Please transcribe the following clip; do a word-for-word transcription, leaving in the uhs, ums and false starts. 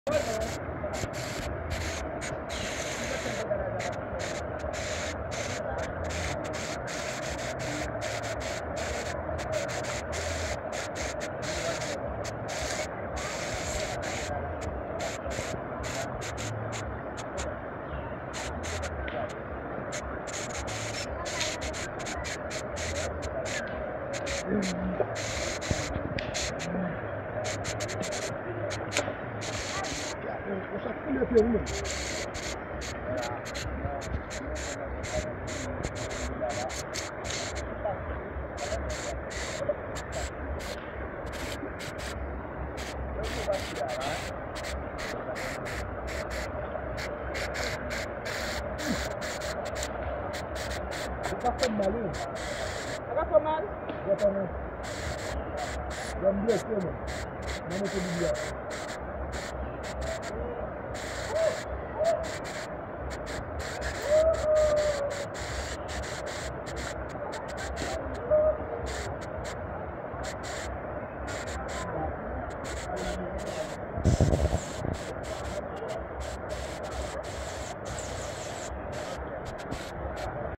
Ou pa fè m mal, wi. Ou pa fè w mal? Gata non. Gade m blese, men. Mwen mete bibli a.